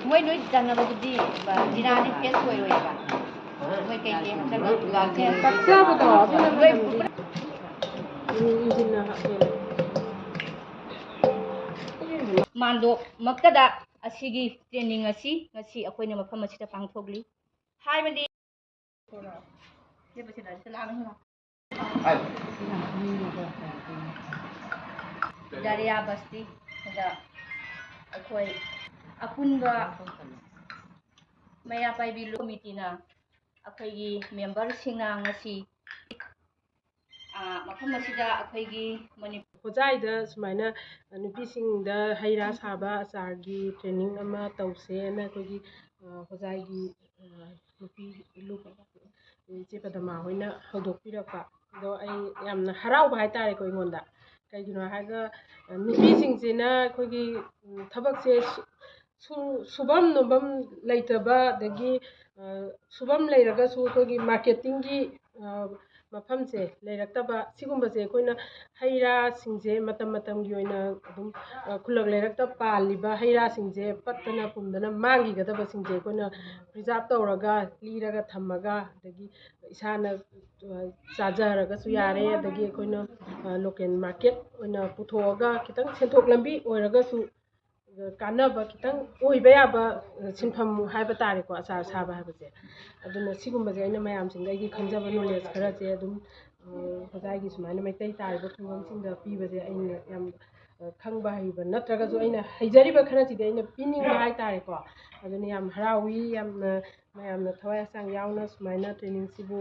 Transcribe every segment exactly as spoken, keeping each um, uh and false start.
ꯃꯣꯏ ꯂꯣꯏ ꯆꯪꯉꯕꯗꯨꯗꯤ ꯖꯤꯔꯥꯗꯤ ꯐ꯭ꯔꯦꯁ ꯑꯣꯏꯔꯣꯏꯕ꯫ ꯃꯣꯏ ꯀꯩꯀꯩ ꯍꯥꯞꯆꯜꯂꯤ? ꯆꯥꯛ ꯆꯥꯕꯗꯣ ꯑꯗꯨꯅ ꯂꯣꯏ ꯏꯟꯖꯤꯟꯅ ꯍꯥꯞꯄꯦ꯫ ꯃꯥꯟꯗꯣꯞꯃꯛꯇꯗ ꯑꯁꯤꯒꯤ ꯇ꯭ꯔꯦꯅꯤꯡ ꯑꯁꯤ ꯉꯁꯤ ꯑꯩꯈꯣꯏꯅ ꯃꯐꯝ ꯑꯁꯤꯗ ꯄꯥꯡꯊꯣꯛꯂꯤ꯫ ꯍꯥꯏꯕꯗꯤ ꯗꯥꯔꯤꯌꯥ ꯕꯁꯇꯤꯗ ꯑꯩꯈꯣꯏ ꯑꯄꯨꯟꯕ ꯃꯩꯔꯥ ꯄꯥꯏꯕꯤ ꯀꯣꯃꯤꯇꯤꯅ ꯑꯩꯈꯣꯏꯒꯤ ꯃꯦꯝꯕꯔꯁꯤꯡꯅ ꯉꯁꯤ, ꯑ, ꯃꯐꯝ ꯑꯁꯤꯗ ꯑꯩꯈꯣꯏꯒꯤ ꯃꯅꯤꯄꯨꯔ ꯍꯣꯖꯥꯏꯗ ꯁꯨꯃꯥꯏꯅ ꯅꯨꯄꯤꯁꯤꯡꯗ ꯍꯩ ꯔꯥ ꯁꯥꯕ ꯑꯆꯥꯔꯒꯤ ꯇ꯭ꯔꯦꯅꯤꯡ ꯑꯃ ꯇꯧꯁꯦꯅ ꯑꯩꯈꯣꯏꯒꯤ, ꯑ, ꯍꯣꯖꯥꯏꯒꯤ, ꯑ, ꯅꯨꯄꯤ ꯂꯨꯞ-, ꯏꯆꯦ ꯄꯗꯃꯥ ꯍꯣꯏꯅ ꯍꯧꯗꯣꯛꯄꯤꯔꯛꯄ꯫ ꯑꯗꯣ ꯑꯩ ꯌꯥꯝꯅ ꯍꯔꯥꯎꯕ ꯍꯥꯏꯇꯥꯔꯦꯀꯣ ꯑꯩꯉꯣꯟꯗ꯫ ꯀꯩꯒꯤꯅꯣ ꯍꯥꯏꯔꯒ, ꯑ, ꯅꯨꯄꯤꯁꯤꯡꯁꯤꯅ ꯑꯩꯈꯣꯏꯒꯤ, ꯎꯝ, ꯊꯕꯛꯁꯦ ꯁꯨ-, ꯁꯨ-, ꯁꯨꯐꯝ ꯅꯣꯝꯐꯝ ꯂꯩꯇꯕ, ꯑꯗꯒꯤ, ꯑ, ꯁꯨꯐꯝ ꯂꯩꯔꯒꯁꯨ ꯑꯩꯈꯣꯏꯒꯤ ꯃꯥꯔꯀꯦꯇꯤꯡꯒꯤ, ꯑ, ꯃꯐꯝꯁꯦ ꯂꯩꯔꯛꯇꯕ, ꯁꯤꯒꯨꯝꯕꯁꯦ ꯑꯩꯈꯣꯏꯅ ꯍꯩ ꯔꯥꯁꯤꯡꯁꯦ ꯃꯇꯝ ꯃꯇꯝꯒꯤ ꯑꯣꯏꯅ ꯑꯗꯨꯝ, ꯑ, ꯈꯨꯜꯂꯛ ꯂꯩꯔꯛꯇ ꯄꯥꯜꯂꯤꯕ ꯍꯩ ꯔꯥꯁꯤꯡꯁꯦ ꯄꯠꯇꯅ ꯄꯨꯝꯗꯅ ꯃꯥꯡꯈꯤꯒꯗꯕꯁꯤꯡꯁꯦ ꯑꯩꯈꯣꯏꯅ ꯄ꯭ꯔꯤꯖꯥꯕ ꯇꯧꯔꯒ, ꯂꯤꯔꯒ ꯊꯝꯃꯒ, ꯑꯗꯒꯤ ꯏꯁꯥꯅ, ꯑ, ꯆꯥꯖꯔꯒꯁꯨ ꯌꯥꯔꯦ, ꯑꯗꯒꯤ ꯑꯩꯈꯣꯏꯅ, ꯑ, ꯂꯣꯀꯦꯜ ꯃꯥꯔꯀꯦꯠ ꯑꯣꯏꯅ ꯄꯨꯊꯣꯛꯑꯒ ꯈꯤꯇꯪ ꯁꯦꯟꯊꯣꯛ ꯂꯝꯕꯤ ꯑꯣꯏꯔꯒꯁꯨ ꯀꯥꯟꯅꯕ ꯈꯤꯇꯪ ꯑꯣꯏꯕ ꯌꯥꯕ ꯁꯤꯟꯐꯝ ꯍꯥꯏꯕ ꯇꯥꯔꯦꯀꯣ, ꯑꯆꯥꯔ ꯁꯥꯕ ꯍꯥꯏꯕꯁꯦ꯫ ꯑꯗꯨꯅ ꯁꯤꯒꯨꯝꯕꯁꯦ ꯑꯩꯅ ꯃꯌꯥꯝꯁꯤꯡꯗ ꯑꯩꯒꯤ ꯈꯪꯖꯕ ꯅꯣꯂꯦꯖ ꯈꯔꯁꯦ ꯑꯗꯨꯝ, ꯑ, ꯍꯣꯖꯥꯏꯒꯤ ꯁꯨꯃꯥꯏꯅ ꯃꯩꯇꯩ ꯇꯥꯔꯤꯕ ꯈꯨꯡꯒꯪꯁꯤꯡꯗ ꯄꯤꯕꯁꯦ ꯑꯩꯅ ꯌꯥꯝ, ꯑ, ꯈꯪꯕ ꯍꯩꯕ ꯅꯠꯇ꯭ꯔꯒꯁꯨ ꯑꯩꯅ ꯍꯩꯖꯔꯤꯕ ꯈꯔꯁꯤꯗꯤ ꯑꯩꯅ ꯄꯤꯅꯤꯡꯕ ꯍꯥꯏꯇꯥꯔꯦꯀꯣ꯫ ꯑꯗꯨꯅ ꯌꯥꯝ ꯍꯔꯥꯎꯏ, ꯌꯥꯝꯅ ꯃꯌꯥꯝꯅ ꯊꯋꯥꯏ ꯍꯛꯆꯥꯡ ꯌꯥꯎꯅ ꯁꯨꯃꯥꯏꯅ ꯇ꯭ꯔꯦꯅꯤꯡꯁꯤꯕꯨ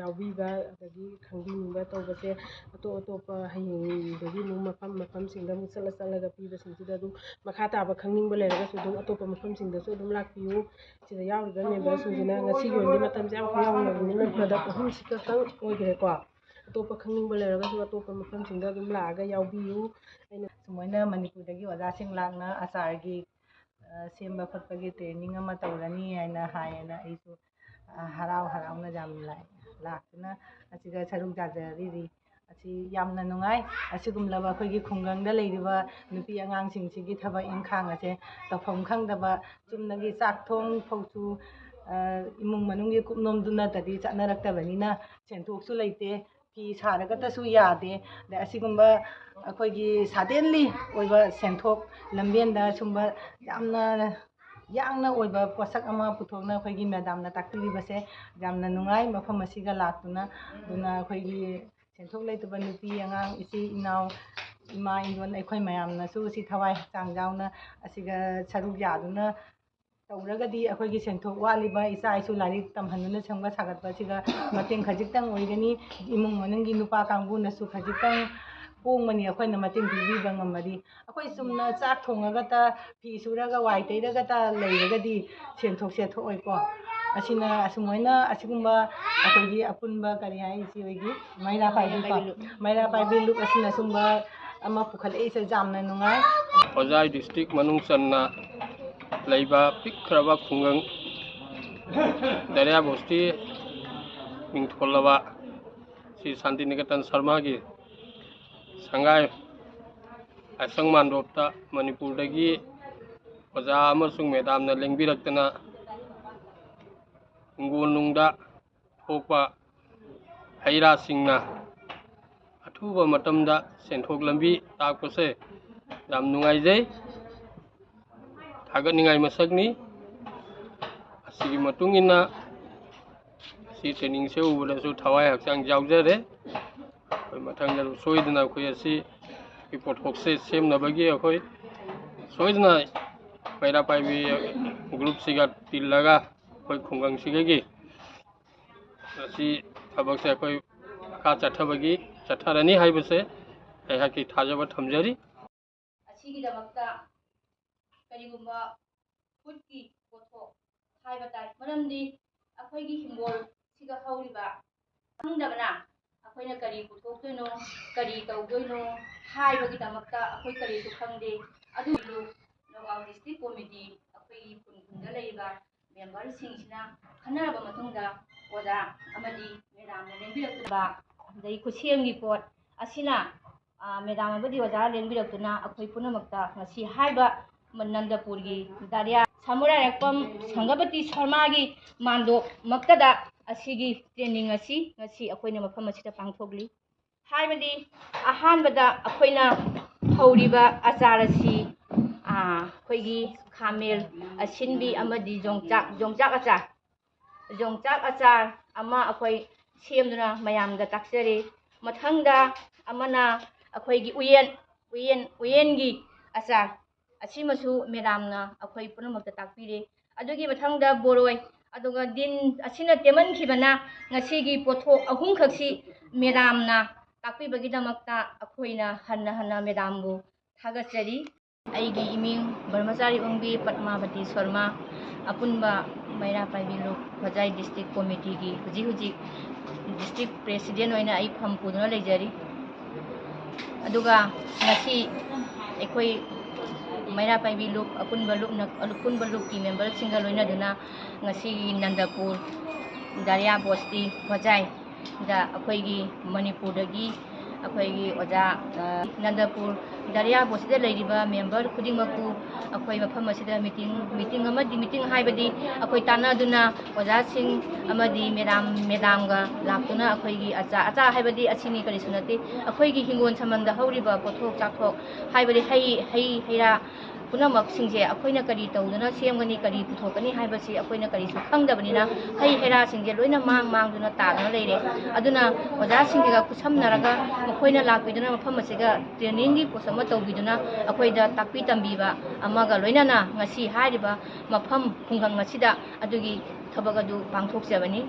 ꯌꯥꯎꯕꯤꯕ ꯑꯗꯒꯤ ꯈꯪꯕꯤꯅꯤꯡꯕ ꯇꯧꯕꯁꯦ, ꯑꯇꯣꯞ ꯑꯇꯣꯞꯄ ꯍꯌꯦꯡꯗꯒꯤ ꯑꯃꯨꯛ ꯃꯐꯝ ꯃꯐꯝꯁꯤꯡꯗ ꯑꯃꯨꯛ ꯆꯠꯂ ꯆꯠꯂꯒ ꯄꯤꯕꯁꯤꯡꯁꯤꯗ ꯑꯗꯨꯝ ꯃꯈꯥ ꯇꯥꯕ ꯈꯪꯅꯤꯡꯕ ꯂꯩꯔꯒꯁꯨ ꯑꯗꯨꯝ ꯑꯇꯣꯞꯄ ꯃꯐꯝꯁꯤꯡꯗꯁꯨ ꯑꯗꯨꯝ ꯂꯥꯛꯄꯤꯌꯨ꯫ ꯁꯤꯗ ꯌꯥꯎꯔꯤꯕ ꯃꯦꯝꯕꯔꯁꯤꯡꯁꯤꯅ ꯉꯁꯤꯒꯤ ꯑꯣꯏꯅꯗꯤ ꯃꯇꯝꯁꯦ ꯌꯥꯝ ꯌꯥꯎꯅꯕꯅꯤꯅ ꯄ꯭ꯔꯗꯛ ꯑꯍꯨꯝꯁꯤ ꯈꯛꯇꯪ ꯑꯣꯏꯈ꯭ꯔꯦꯀꯣ꯫ ꯑꯇꯣꯞꯄ ꯈꯪꯅꯤꯡꯕ ꯂꯩꯔꯒꯁꯨ ꯑꯇꯣꯞꯄ ꯃꯐꯝꯁꯤꯡꯗ ꯑꯗꯨꯝ ꯂꯥꯛꯑꯒ ꯌꯥꯎꯕꯤꯌꯨ꯫ ꯑꯩꯅ ꯁꯨꯃꯥꯏꯅ ꯃꯅꯤꯄꯨꯔꯗꯒꯤ ꯑꯣꯖꯥꯁꯤꯡ ꯂꯥꯛꯅ ꯑꯆꯥꯔꯒꯤ, ꯑ, ꯁꯦꯝꯕ ꯈꯣꯠꯄꯒꯤ ꯇ꯭ꯔꯦꯅꯤꯡ ꯑꯃ ꯇꯧꯔꯅꯤ ꯍꯥꯏꯅ ꯍꯥꯏꯌꯦꯅ ꯑꯩꯁꯨ, ꯑ, ꯍꯔꯥꯎ ꯍꯔꯥꯎꯅ ꯌꯥꯝ ꯂꯥꯛꯑꯦ꯫ ꯂꯥꯛꯇꯨꯅ ꯑꯁꯤꯗ ꯁꯔꯨꯛ ꯌꯥꯖꯔꯤꯅꯤ꯫ ꯑꯁꯤ ꯌꯥꯝꯅ ꯅꯨꯡꯉꯥꯏ꯫ ꯑꯁꯤꯒꯨꯝꯂꯕ ꯑꯩꯈꯣꯏꯒꯤ ꯈꯨꯡꯒꯪꯗ ꯂꯩꯔꯤꯕ ꯅꯨꯄꯤ ꯑꯉꯥꯡꯁꯤꯡꯁꯤꯒꯤ ꯊꯕꯛ ꯏꯪꯈꯥꯡ ꯑꯁꯦ ꯇꯧꯐꯝ ꯈꯪꯗꯕ, ꯆꯨꯝꯅꯒꯤ ꯆꯥꯛ ꯊꯣꯡ ꯐꯥꯎꯁꯨ, ꯑ, ꯏꯃꯨꯡ ꯃꯅꯨꯡꯒꯤ ꯀꯨꯞꯅꯣꯝꯗꯨ ꯅꯠꯇ꯭ꯔꯗꯤ ꯆꯠꯅꯔꯛꯇꯕꯅꯤꯅ ꯁꯦꯟꯊꯣꯛꯁꯨ ꯂꯩꯇꯦ, ꯐꯤ ꯁꯥꯔꯒꯇꯁꯨ ꯌꯥꯗꯦ꯫ ꯑꯗ ꯑꯁꯤꯒꯨꯝꯕ ꯑꯩꯈꯣꯏꯒꯤ suddenly ꯑꯣꯏꯕ ꯁꯦꯟꯊꯣꯛ ꯂꯝꯕꯦꯟꯗ ꯁꯨꯝꯕ ꯌꯥꯝꯅ ꯌꯥꯡꯅ ꯑꯣꯏꯕ ꯄꯣꯠꯁꯛ ꯑꯃ ꯄꯨꯊꯣꯛꯅ ꯑꯩꯈꯣꯏꯒꯤ ꯃꯦꯗꯥꯝꯅ ꯇꯥꯛꯄꯤꯔꯤꯕꯁꯦ ꯌꯥꯝꯅ ꯅꯨꯡꯉꯥꯏ꯫ ꯃꯐꯝ ꯑꯁꯤꯒ ꯂꯥꯛꯇꯨꯅ, ꯑꯗꯨꯅ ꯑꯩꯈꯣꯏꯒꯤ ꯁꯦꯟꯊꯣꯛ ꯂꯩꯇꯕ ꯅꯨꯄꯤ ꯑꯉꯥꯡ, ꯏꯆꯦ ꯏꯅꯥꯎ, ꯏꯃꯥ ꯏꯟꯗꯣꯟ, ꯑꯩꯈꯣꯏ ꯃꯌꯥꯝꯅꯁꯨ ꯁꯤ ꯊꯋꯥꯏ ꯍꯛꯆꯥꯡ ꯌꯥꯎꯅ ꯑꯁꯤꯒ ꯁꯔꯨꯛ ꯌꯥꯗꯨꯅ ꯇꯧꯔꯒꯗꯤ ꯑꯩꯈꯣꯏꯒꯤ ꯁꯦꯟꯊꯣꯛ ꯋꯥꯠꯂꯤꯕ ꯏꯆꯥ ꯏꯁꯨ ꯂꯥꯏꯔꯤꯛ ꯇꯝꯍꯟꯗꯨꯅ ꯁꯦꯝꯒꯠ ꯁꯥꯒꯠꯄ ꯑꯁꯤꯒ ꯃꯇꯦꯡ ꯈꯖꯤꯛꯇꯪ ꯑꯣꯏꯒꯅꯤ꯫ ꯏꯃꯨꯡ ꯃꯅꯨꯡꯒꯤ ꯅꯨꯄꯥ ꯀꯥꯡꯕꯨꯅꯁꯨ ꯈꯖꯤꯛꯇꯪ ꯀꯣꯡꯕꯅꯤ ꯑꯩꯈꯣꯏꯅ ꯃꯇꯦꯡ ꯄꯤꯕꯤꯕ ꯉꯝꯃꯗꯤ꯫ ꯑꯩꯈꯣꯏ ꯆꯨꯝꯅ ꯆꯥꯛ ꯊꯣꯡꯉꯒꯇ, ꯐꯤ ꯁꯨꯔꯒ, ꯋꯥꯏ ꯇꯩꯔꯒꯇ ꯂꯩꯔꯒꯗꯤ ꯁꯦꯟꯊꯣꯛꯁꯦ ꯊꯣꯛꯑꯣꯏꯀꯣ꯫ ꯑꯁꯤꯅ ꯑꯁꯨꯃꯥꯏꯅ ꯑꯁꯤꯒꯨꯝꯕ ꯑꯩꯈꯣꯏꯒꯤ ꯑꯄꯨꯟꯕ ꯀꯔꯤ ꯍꯥꯏ, ꯏꯆꯦ ꯍꯣꯏꯒꯤ ꯃꯩꯔꯥ ꯄꯥꯏꯕꯤ ꯀꯣ, ꯃꯩꯔꯥ ꯄꯥꯏꯕꯤ ꯂꯨꯞ ꯑꯁꯤꯅ ꯁꯨꯝꯕ ꯑꯃ ꯄꯨꯈꯠꯂꯛꯏꯁꯦ ꯌꯥꯝꯅ ꯅꯨꯡꯉꯥꯏ꯫ ꯍꯣꯖꯥꯏ district ꯃꯅꯨꯡ ꯆꯟꯅ ꯂꯩꯕ ꯄꯤꯛꯈ꯭ꯔꯕ ꯈꯨꯡꯒꯪ ꯗꯔꯤꯌꯥ ꯕꯁꯇꯤ ꯃꯤꯡꯊꯣꯜꯂꯕ ꯁ꯭ꯔꯤ ꯁꯥꯟꯇꯤꯅꯤꯀꯦꯇꯟ ꯁꯔꯃꯒꯤ ꯁꯪꯒꯥꯏ ꯂꯥꯏꯁꯪ ꯃꯥꯟꯗꯣꯞꯇ ꯃꯅꯤꯄꯨꯔꯗꯒꯤ ꯑꯣꯖꯥ ꯑꯃꯁꯨꯡ ꯃꯦꯗꯥꯝꯅ ꯂꯦꯡꯕꯤꯔꯛꯇꯅ ꯍꯤꯡꯒꯣꯜꯅꯨꯡꯗ ꯊꯣꯛꯄ ꯍꯩ ꯔꯥꯁꯤꯡꯅ ꯑꯊꯨꯕ ꯃꯇꯝꯗ ꯁꯦꯟꯊꯣꯛ ꯂꯝꯕꯤ ꯇꯥꯛꯄꯁꯦ ꯌꯥꯝ ꯅꯨꯡꯉꯥꯏꯖꯩ, ꯊꯥꯒꯠꯅꯤꯡꯉꯥꯏ ꯃꯁꯛꯅꯤ꯫ ꯑꯁꯤꯒꯤ ꯃꯇꯨꯡ ꯏꯟꯅ ꯑꯁꯤ trainingꯁꯦ ꯎꯕꯗꯁꯨ ꯊꯋꯥꯏ ꯍꯛꯆꯥꯡ ꯌꯥꯎꯖꯔꯦ꯫ ꯑꯩꯈꯣꯏ ꯃꯊꯪꯗ ꯁꯣꯏꯗꯅ ꯑꯩꯈꯣꯏ ꯑꯁꯤ, ꯑꯩꯈꯣꯏ ꯄꯣꯠꯊꯣꯛꯁꯦ ꯁꯦꯝꯅꯕꯒꯤ ꯑꯩꯈꯣꯏ ꯁꯣꯏꯗꯅ ꯃꯩꯔꯥ ꯄꯥꯏꯕꯤ groupꯁꯤꯒ ꯇꯤꯜꯂꯒ ꯑꯩꯈꯣꯏ ꯈꯨꯡꯒꯪꯁꯤꯒꯤ ꯑꯁꯤ ꯊꯕꯛꯁꯦ ꯑꯩꯈꯣꯏ ꯃꯈꯥ ꯆꯠꯊꯕꯒꯤ, ꯆꯠꯊꯔꯅꯤ ꯍꯥꯏꯕꯁꯦ ꯑꯩꯍꯥꯛꯀꯤ ꯊꯥꯖꯕ ꯊꯝꯖꯔꯤ꯫ ꯑꯁꯤꯒꯤꯗꯃꯛꯇ ꯀꯔꯤꯒꯨꯝꯕ ꯈꯨꯠꯀꯤ ꯄꯣꯠꯊꯣꯛ ꯍꯥꯏꯕ ꯇꯥꯏ, ꯃꯔꯝꯗꯤ ꯑꯩꯈꯣꯏꯒꯤ ꯍꯤꯡꯒꯣꯜꯁꯤꯗ ꯍꯧꯔꯤꯕ ꯈꯪꯗꯕꯅ ꯑꯩꯈꯣꯏꯅ ꯀꯔꯤ ꯄꯨꯊꯣꯛꯇꯣꯏꯅꯣ, ꯀꯔꯤ ꯇꯧꯗꯣꯏꯅꯣ ꯍꯥꯏꯕꯒꯤꯗꯃꯛꯇ ꯑꯩꯈꯣꯏ ꯀꯔꯤꯁꯨ ꯈꯪꯗꯦ꯫ ꯑꯗꯨꯕꯨ ꯅꯒꯥꯎ district committee ꯑꯩꯈꯣꯏꯒꯤ ꯈꯨꯟ ꯈꯨꯟꯗ ꯂꯩꯔꯤꯕ memberꯁꯤꯡꯁꯤꯅ ꯈꯟꯅꯔꯕ ꯃꯇꯨꯡꯗ ꯑꯣꯖꯥ ꯑꯃꯗꯤ ꯃꯦꯗꯥꯝꯅ ꯂꯦꯡꯕꯤꯔꯛꯇꯨꯅ ꯑꯗꯩ ꯈꯨꯠꯁꯦꯝꯒꯤ ꯄꯣꯠ ꯑꯁꯤꯅ, ꯑ, ꯃꯦꯗꯥꯝ ꯑꯃꯗꯤ ꯑꯣꯖꯥ ꯂꯦꯡꯕꯤꯔꯛꯇꯨꯅ ꯑꯩꯈꯣꯏ ꯄꯨꯝꯅꯃꯛꯇ ꯉꯁꯤ ꯍꯥꯏꯔꯤꯕ ꯅꯟꯗꯄꯨꯔꯒꯤ ꯗꯥꯔꯤꯌꯥ ꯁꯃꯨꯔꯥꯏꯔꯛꯄꯝ ꯁꯪꯒꯄꯇꯤ ꯁꯔꯃꯥꯒꯤ ꯃꯥꯟꯗꯣꯞꯃꯛꯇꯗ ꯑꯁꯤꯒꯤ training ꯑꯁꯤ ꯉꯁꯤ ꯑꯩꯈꯣꯏꯅ ꯃꯐꯝ ꯑꯁꯤꯗ ꯄꯥꯡꯊꯣꯛꯂꯤ꯫ ꯍꯥꯏꯕꯗꯤ ꯑꯍꯥꯟꯕꯗ ꯑꯩꯈꯣꯏꯅ ꯍꯧꯔꯤꯕ ꯑꯆꯥꯔ ꯑꯁꯤ, ꯑ, ꯑꯩꯈꯣꯏꯒꯤ ꯈꯥꯃꯦꯜ ꯑꯁꯤꯟꯕꯤ ꯑꯃꯗꯤ ꯌꯣꯡꯆꯥꯛ, ꯌꯣꯡꯆꯥꯛ ꯑꯆꯥꯔ, ꯌꯣꯡꯆꯥꯛ ꯑꯆꯥꯔ ꯑꯃ ꯑꯩꯈꯣꯏ ꯁꯦꯝꯗꯨꯅ ꯃꯌꯥꯝꯗ ꯇꯥꯛꯆꯔꯤ꯫ ꯃꯊꯪꯗ ꯑꯃꯅ ꯑꯩꯈꯣꯏꯒꯤ ꯎꯌꯦꯟ, ꯎꯌꯦꯟ, ꯎꯌꯦꯟꯒꯤ ꯑꯆꯥꯔ ꯑꯁꯤꯃꯁꯨ ꯃꯦꯗꯥꯝꯅ ꯑꯩꯈꯣꯏ ꯄꯨꯝꯅꯃꯛꯇ ꯇꯥꯛꯄꯤꯔꯦ꯫ ꯑꯗꯨꯒꯤ ꯃꯊꯪꯗ ꯕꯣꯔꯣꯏ, ꯑꯗꯨꯒ ꯗꯤꯟ ꯑꯁꯤꯅ ꯇꯦꯝꯃꯟꯈꯤꯕꯅ ꯉꯁꯤꯒꯤ ꯄꯣꯠꯊꯣꯛ ꯑꯍꯨꯝꯈꯛꯁꯤ ꯃꯦꯗꯥꯝꯅ ꯇꯥꯛꯄꯤꯕꯒꯤꯗꯃꯛꯇ ꯑꯩꯈꯣꯏꯅ ꯍꯟꯅ ꯍꯟꯅ ꯃꯦꯗꯥꯝꯕꯨ ꯊꯥꯒꯠꯆꯔꯤ꯫ ꯑꯩꯒꯤ ꯏꯃꯤꯡ ꯕ꯭ꯔꯍꯃꯆꯥꯔꯤ ꯑꯣꯡꯕꯤ ꯄꯗꯃꯥꯕꯇꯤ ꯁꯔꯃ, ꯑꯄꯨꯟꯕ ꯃꯩꯔꯥ ꯄꯥꯏꯕꯤ ꯂꯨꯞ ꯍꯣꯖꯥꯏ district committeeꯒꯤ ꯍꯧꯖꯤꯛ ꯍꯧꯖꯤꯛ district president ꯑꯣꯏꯅ ꯑꯩ ꯐꯝ ꯄꯨꯗꯨꯅ ꯂꯩꯖꯔꯤ꯫ ꯑꯗꯨꯒ ꯉꯁꯤ ꯑꯩꯈꯣꯏ ꯃꯩꯔꯥ ꯄꯥꯏꯕꯤ ꯂꯨꯞ ꯑꯄꯨꯟꯕ ꯂꯨꯞꯅ, ꯑꯄꯨꯟꯕ ꯂꯨꯞꯀꯤ memberꯁꯤꯡꯒ ꯂꯣꯏꯅꯗꯨꯅ ꯉꯁꯤꯒꯤ ꯅꯟꯗꯄꯨꯔ ꯗꯥꯔꯤꯌꯥ ꯕꯣꯁꯇꯤ ꯍꯣꯖꯥꯏꯗ ꯑꯩꯈꯣꯏꯒꯤ ꯃꯅꯤꯄꯨꯔꯗꯒꯤ ꯑꯩꯈꯣꯏꯒꯤ ꯑꯣꯖꯥ, ꯑ, ꯅꯟꯗꯄꯨꯔ ꯗꯥꯔꯤꯌꯥ ꯕꯣꯁꯇꯤꯗ ꯂꯩꯔꯤꯕ member ꯈꯨꯗꯤꯡꯃꯛꯄꯨ ꯑꯩꯈꯣꯏ ꯃꯐꯝ ꯑꯁꯤꯗ meeting, meeting ꯑꯃꯗꯤ meeting ꯍꯥꯏꯕꯗꯤ ꯑꯩꯈꯣꯏ ꯇꯥꯟꯅꯗꯨꯅ ꯑꯣꯖꯥꯁꯤꯡ ꯑꯃꯗꯤ ꯃꯦꯗꯥꯝ, ꯃꯦꯗꯥꯝꯒ ꯂꯥꯛꯇꯨꯅ ꯑꯩꯈꯣꯏꯒꯤ ꯑꯆꯥ, ꯑꯆꯥ ꯍꯥꯏꯕꯗꯤ ꯑꯁꯤꯅꯤ ꯀꯔꯤꯁꯨ ꯅꯠꯇꯦ, ꯑꯩꯈꯣꯏꯒꯤ ꯍꯤꯡꯒꯣꯜ ꯁꯝꯕꯜꯗ ꯍꯧꯔꯤꯕ ꯄꯣꯠꯊꯣꯛ ꯆꯥꯊꯣꯛ ꯍꯥꯏꯕꯗꯤ ꯍꯩ, ꯍꯩ, ꯍꯩ ꯔꯥ ꯄꯨꯝꯅꯃꯛꯁꯤꯡꯁꯦ ꯑꯩꯈꯣꯏꯅ ꯀꯔꯤ ꯇꯧꯗꯨꯅ ꯁꯦꯝꯒꯅꯤ, ꯀꯔꯤ ꯄꯨꯊꯣꯛꯀꯅꯤ ꯍꯥꯏꯕꯁꯤ ꯑꯩꯈꯣꯏꯅ ꯀꯔꯤꯁꯨ ꯈꯪꯗꯕꯅꯤꯅ ꯍꯩ ꯍꯩꯔꯥꯁꯤꯡꯁꯦ ꯂꯣꯏꯅ ꯃꯥꯡ ꯃꯥꯡꯗꯨꯅ ꯇꯥꯗꯨꯅ ꯂꯩꯔꯦ꯫ ꯑꯗꯨꯅ ꯑꯣꯖꯥꯁꯤꯡꯒ ꯈꯨꯠꯁꯝꯅꯔꯒ ꯃꯈꯣꯏꯅ ꯂꯥꯛꯄꯤꯗꯨꯅ ꯃꯐꯝ ꯑꯁꯤꯒ trainingꯒꯤ course ꯑꯃ ꯇꯧꯕꯤꯗꯨꯅ ꯑꯩꯈꯣꯏꯗ ꯇꯥꯛꯄꯤ ꯇꯝꯕꯤꯕ ꯑꯃꯒ ꯂꯣꯏꯅꯅ ꯉꯁꯤ ꯍꯥꯏꯔꯤꯕ ꯃꯐꯝ ꯈꯨꯡꯒꯪ ꯑꯁꯤꯗ ꯑꯗꯨꯒꯤ ꯊꯕꯛ ꯑꯗꯨ ꯄꯥꯡꯊꯣꯛꯆꯕꯅꯤ꯫